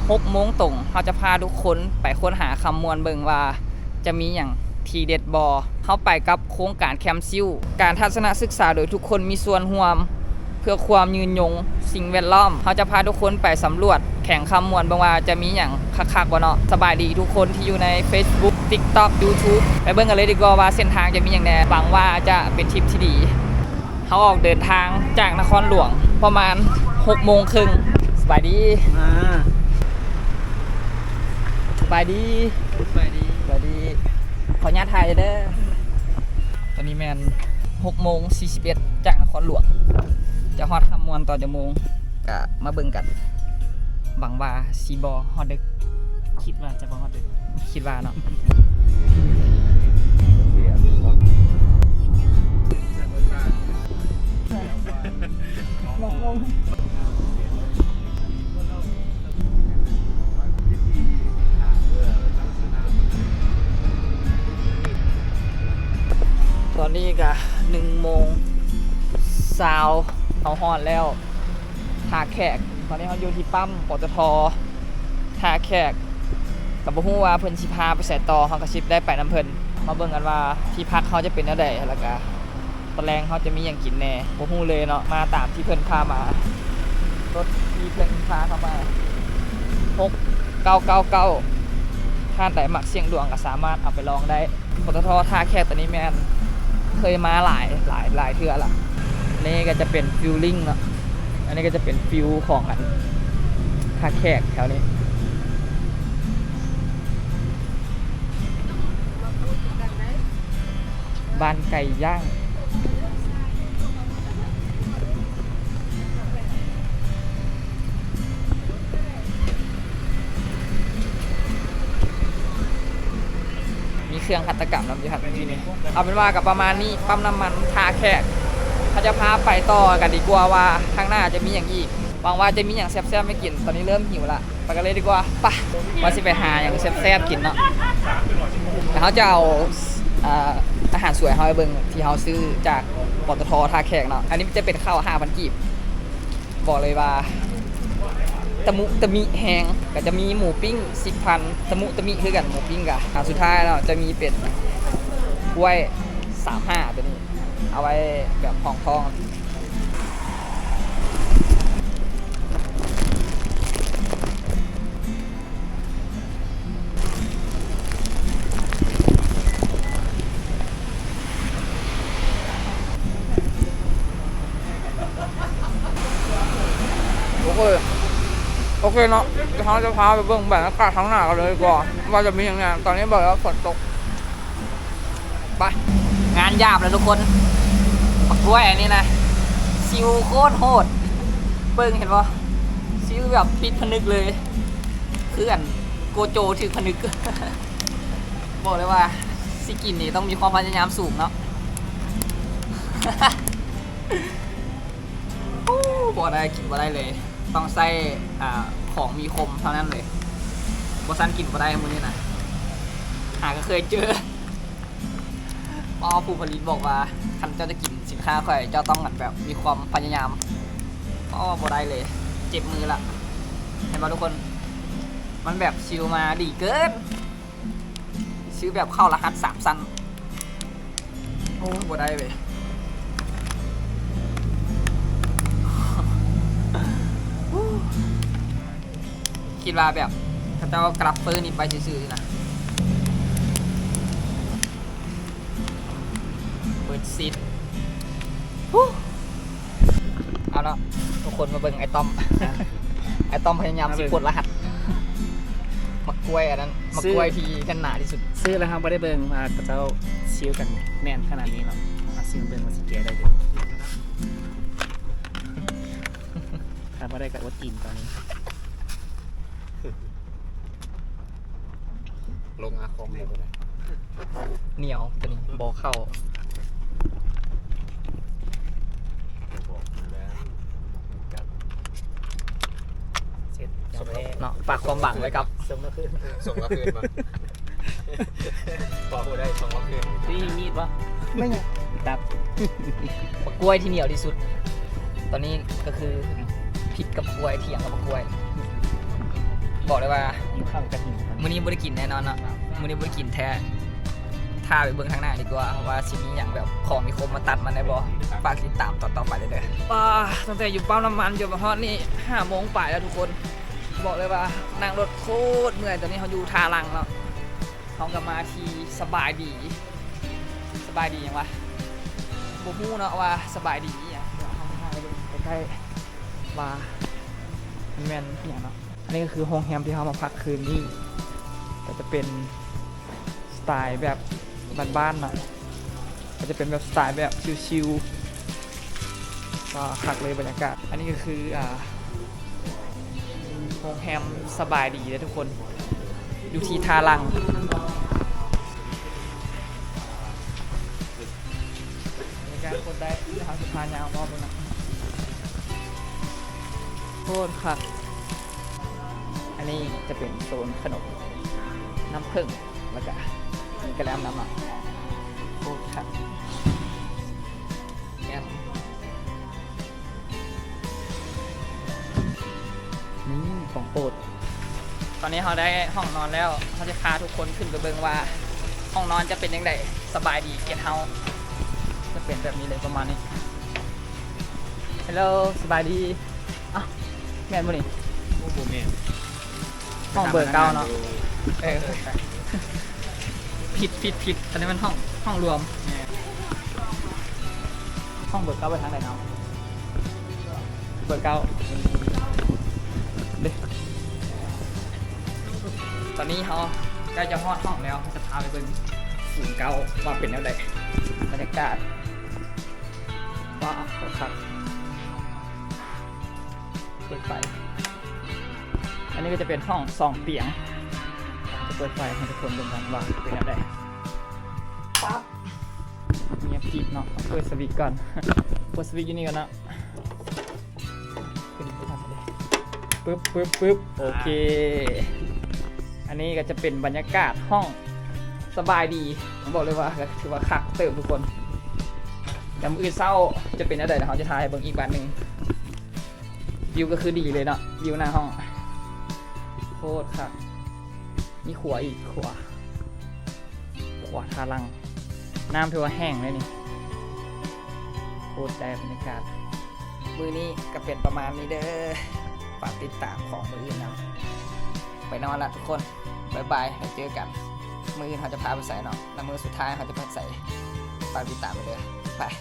ຫົກໂມງຕົງ ເຮົາຈະພາທຸກຄົນໄປຄົ້ນຫາຄຳມ່ວນເບິ່ງວ່າຈະມີຫຍັງທີເດັດບໍ່. ເຮົາໄປກັບໂຄງການແຄມຊິວ ການທັດສະນະສຶກສາໂດຍທຸກຄົນມີສ່ວນຮ່ວມ ເພື່ອຄວາມຍືນຍົງສິ່ງແວດລ້ອມ. ເຮົາຈະພາທຸກຄົນໄປສຳຫຼວດແຂວງຄຳມ່ວນເບິ່ງວ່າຈະມີຫຍັງຄັກໆບໍ່ເນາະ. ສະບາຍດີທຸກຄົນທີ່ຢູ່ໃນ Facebook TikTok YouTube ໄປເບິ່ງກັນເລີຍດີກວ່າວ່າເສັ້ນທາງຈະມີຫຍັງແດ່. ຫວັງວ່າຈະເປັນທຣິບທີ່ດີ. ເຮົາອອກເດີນທາງຈາກນະຄອນຫຼວງປະມານຫົກໂມງເຄິ່ງ. ສະບາຍດີ. ອ່າ ສະບາຍດີ. ສະບາຍດີ. ສະບາຍດີ. ຂໍອະນຸຍາດຖ່າຍເດີ. ຕອນນີ້ແມ່ນຫົກໂມງສີ່ສິບເອັດ ຈາກນະຄອນຫຼວງ. ຈະຮອດຄຳມ່ວນຕອນຈັກໂມງ? ກະມາເບິ່ງກັນ. ຫວັງວ່າຊິບໍ່ຮອດດຶກ. ຄິດວ່າຈະບໍ່ຮອດດຶກ. ຄິດວ່າເນາະ. ຕອນນີ້ກະໜຶ່ງໂມງຊາວ ເຮົາຮອດແລ້ວ ທ່າແຂກ. ຕອນນີ້ເຮົາຢູ່ທີ່ປ້ຳ ປຕທ ທ່າແຂກ. ກະບໍ່ຮູ້ວ່າເພິ່ນຊິພາໄປໃສຕໍ່ ເຮົາກະຊິໄດ້ໄປນຳເພິ່ນ. ມາເບິ່ງກັນວ່າທີ່ພັກເຮົາຈະເປັນແນວໃດ ແລ້ວກະຕອນແລງເຮົາຈະມີຫຍັງກິນແດ່. ບໍ່ຮູ້ເລີຍເນາະ ມາຕາມທີ່ເພິ່ນພາມາ. ລົດທີ່ເພິ່ນພາເຮົາມາ ຫົກເກົ້າເກົ້າເກົ້າ. ທ່ານໃດມັກສ່ຽງດວງກະສາມາດເອົາໄປລອງໄດ້. ປຕທ ທ່າແຂກ ໂຕນີ້ແມ່ນເຄີຍມາຫຼາຍ ຫຼາຍ ຫຼາຍເທື່ອລະ. ນີ້ກະຈະເປັນຟິວລິ້ງເນາະ. ອັນນີ້ກະຈະເປັນຟິວຂອງອັນ ທ່າແຂກແຖວນີ້. ບ້ານໄກ່ຍ່າງ. ມີເຄື່ອງຫັດຖະກຳນຳຢູ່ຫັ້ນເມື່ອກີ້ນີ້. ເອົາເປັນວ່າກະປະມານນີ້ ປ້ຳນ້ຳມັນທ່າແຂກ. ເຮົາຈະພາໄປຕໍ່ກັນດີກວ່າວ່າທາງໜ້າຈະມີຫຍັງອີກ. ຫວັງວ່າຈະມີຫຍັງແຊບໆໃຫ້ກິນ. ຕອນນີ້ເລີ່ມຫິວລະ. ໄປກັນເລີຍດີກວ່າ. ປະ ວ່າຊິໄປຫາຫຍັງແຊບໆກິນເນາະ. ແລ້ວເຮົາຈະເອົາ ອາ ອາຫານສວຍເຮົາໄປເບິ່ງ ທີ່ເຮົາຊື້ຈາກ ປຕທ ທ່າແຂກເນາະ. ອັນນີ້ຈະເປັນເຂົ້າຫ້າພັນກີບ. ບອກເລີຍວ່າຕະມຸຕະມິແຮງ. ກະຈະມີໝູປີ້ງສິບພັນ ຕະມຸຕະມິຄືກັນ ໝູປີ້ງກະ. ອັນສຸດທ້າຍເນາະ ຈະມີເປັນກ້ວຍສາມຫ້າ ໂຕນີ້ ເອົາໄວ້ແບບຮອງທ້ອງ. ໂອເຄ ໂອເຄເນາະ. ດຽວເຮົາຈະພາໄປເບິ່ງບັນຍາກາດທາງໜ້າກັນເລີຍດີກວ່າ ວ່າຈະມີຫຍັງແດ່. ຕອນນີ້ບອກແລ້ວຝົນຕົກ. ໄປ ງານຫຍາບແລ້ວທຸກຄົນ. ບັກກ້ວຍອັນນີ້ນະ ຊິວໂຄດໂຫດ. ເບິ່ງເຫັນບໍ່? ຊິວແບບຕິດຜະນຶກເລີຍ ຄືອັນໂກໂຈຖືກຜະນຶກ. ບອກເລີຍວ່າຊິກິນນີ້ຕ້ອງມີຄວາມພະຍາຍາມສູງເນາະ. ໂອ້ ບໍ່ໄດ້ ກິນບໍ່ໄດ້ເລີຍ. ຕ້ອງໃຊ້ ອາ ຂອງມີຄົມເທົ່ານັ້ນເລີຍ. ບໍ່ຊັ້ນກິນບໍ່ໄດ້ມື້ນີ້ນະ. ຫາກະເຄີຍເຈີ. ອໍ ຜູ້ຜະລິດບອກວ່າ ຄັນເຈົ້າຈະກິນສິນຄ້າຂ້ອຍ ເຈົ້າຕ້ອງແບບມີຄວາມພະຍາຍາມ. ອໍ ບໍ່ໄດ້ເລີຍ ເຈັບມືລະ. ເຫັນບໍ່ທຸກຄົນ? ມັນແບບຊິວມາດີເກີນ. ຊື້ແບບເຂົ້າລະຫັດສາມຊັ້ນ. ໂອ້ຍ ບໍ່ໄດ້ເວີຍ. ຄິດວ່າແບບເຂົາເຈົ້າກະລັບເຟີນີ້ໄປຊື່ໆນະ. ເປີດຊິດ. ເອົາເນາະ ທຸກຄົນມາເບິ່ງໄອ້ຕ້ອມ. ໄອ້ຕ້ອມພະຍາຍາມຊິປົດລະຫັດ ໝາກກ້ວຍອັນນັ້ນ ໝາກກ້ວຍທີ່ແໜ້ນໜາທີ່ສຸດ. ຊື້ແລ້ວເຮົາບໍ່ໄດ້ເບິ່ງວ່າເຂົາເຈົ້າຊີວກັນແໜ້ນຂະໜາດນີ້ເນາະ. ມາຊີມເບິ່ງວ່າຊິແກະໄດ້ບໍ່. ຖ້າບໍ່ໄດ້ກະອົດກິນຕອນນີ້. ລົງອາຄົມເລີຍ. ໜຽວ ໂຕນີ້ບໍ່ເຂົ້າ. ເສັດ ເນາະ ຝາກຄວາມຫວັງໄວ້ກັບ ສົ່ງມາຄືນ ສົ່ງມາຄືນບໍ່? ພໍບໍ່ໄດ້ ສົ່ງມາຄືນ. ມີມີດບໍ່? ບໍ່ຫຍັງ ຕັດ. ບັກກ້ວຍທີ່ໜຽວທີ່ສຸດ. ຕອນນີ້ກະຄືຜິດກັບກ້ວຍ ຖຽງກັບບັກກ້ວຍ. ບອກເລີຍວ່າຫິວເຂົ້າກັບຫິວ ມື້ນີ້ບໍ່ໄດ້ກິນແນ່ນອນເນາະ ມື້ນີ້ບໍ່ໄດ້ກິນແທ້. ຖ້າໄປເບິ່ງທາງໜ້າດີກວ່າ ວ່າຊິມີຫຍັງແບບຂອງມີຄົມມາຕັດມັນໄດ້ບໍ່. ຝາກຕິດຕາມຕອນຕໍ່ໄປເດີ. ປ້າ ຕັ້ງແຕ່ຢູ່ປ້ຳນ້ຳມັນຈົນມາຮອດນີ້ ຫ້າໂມງປາຍແລ້ວທຸກຄົນ. ບອກເລີຍວ່ານັ່ງລົດໂຄດເມື່ອຍ. ຕອນນີ້ເຮົາຢູ່ທ່າລັງເນາະ ເຮົາກໍມາທີ່ສະບາຍດີ ສະບາຍດີຫຍັງວະ ບໍ່ຮູ້ເນາະວ່າສະບາຍດີອີ່ຫຍັງ. ດຽວເຮົາພາໄປເບິ່ງໃກ້ໆວ່າມັນແມ່ນອີ່ຫຍັງເນາະ. ອັນນີ້ກໍຄືໂຮງແຮມທີ່ເຮົາມາພັກຄືນນີ້ ກໍຈະເປັນສະໄຕແບບບ້ານໆເນາະ ກໍຈະເປັນແບບສະໄຕແບບຊິວໆ ກໍຄັກເລີຍບັນຍາກາດ. ອັນນີ້ກໍຄື ອ່າ ໂຮງແຮມສະບາຍດີເດີທຸກຄົນ ຢູ່ທີ່ທ່າລັງ. ບັນຍາກາດໂຄດໄດ້ ດຽວເຮົາຊິພາຍ່າງເລາະເບິ່ງນະ ໂຄດຄັກ. ອັນນີ້ຈະເປັນໂຊນຂະໜົມນ້ຳເຜິ້ງ ແລ້ວກະມີກະແລັມນຳເນາະ. ໂຄດຄັກ ແອມ ນີ້ຂອງໂປດ. ຕອນນີ້ເຮົາໄດ້ຫ້ອງນອນແລ້ວ ເຮົາຈະພາທຸກຄົນຂຶ້ນໄປເບິ່ງວ່າຫ້ອງນອນຈະເປັນຈັ່ງໃດ. ສະບາຍດີ ເກສເຮົາຈະເປັນແບບນີ້ເລີຍ ປະມານນີ້. ເຮລໂລ ສະບາຍດີ. ອ້າວ ແມ່ນບໍ່ນີ້? ໂອ້ ບໍ່ແມ່ນ ຫ້ອງເບີເກົ້າເນາະ. ເອີ ຜິດ ຜິດ ຜິດ ອັນນີ້ມັນຫ້ອງ ຫ້ອງລວມ. ແມ່ນ ຫ້ອງເບີເກົ້າໄປທາງໃດເນາະ? ເບີເກົ້າເດ້. ຕອນນີ້ເຮົາໃກ້ຈະຮອດຫ້ອງແລ້ວ ເຮົາຈະພາໄປເບິ່ງສູນເກົ້າວ່າເປັນແນວໃດ ບັນຍາກາດ. ວ້າວ ຄັກ ເປີດໄຟ. ອັນນີ້ກໍຈະເປັນຫ້ອງສອງຕຽງ ຈະເປີດໄຟໃຫ້ທຸກຄົນເບິ່ງກັນວ່າເປັນແນວໃດ. ປັບ ງຽບກິບເນາະ ເປີດສະວິດກ່ອນ ເປີດສະວິດຢູ່ນີ້ກ່ອນເນາະ. ປຶບ ປຶບ ປຶບ ໂອເຄ. ອັນນີ້ກໍຈະເປັນບັນຍາກາດຫ້ອງ ສະບາຍດີ ບອກເລີຍວ່າ ກໍຖືວ່າຄັກເຕີບທຸກຄົນ. ແຕ່ມື້ອື່ນເຊົ້າຈະເປັນແນວໃດ ເຮົາຈະຖ່າຍໃຫ້ເບິ່ງອີກບາດໜຶ່ງ. ວິວກໍຄືດີເລີຍເນາະ ວິວໜ້າຫ້ອງ ໂຄດຄັກ. ມີຂົວອີກ ຂົວ ຂົວທ່າລັງ. ນ້ຳຖືວ່າແຫ້ງເລີຍນີ້ ໂຄດໄດ້ບັນຍາກາດ. ມື້ນີ້ກໍເປັນປະມານນີ້ເດີ ຝາກຕິດຕາມຂອງມື້ອື່ນນຳ. ໄປນອນລະທຸກຄົນ ບາຍບາຍ ແລ້ວເຈີກັນ. ມື້ອື່ນເຮົາຈະພາໄປໃສເນາະ ແລະ ມື້ສຸດທ້າຍເຮົາຈະໄປໃສ ຝາກຕິດຕາມໄປເດີ ບາຍ.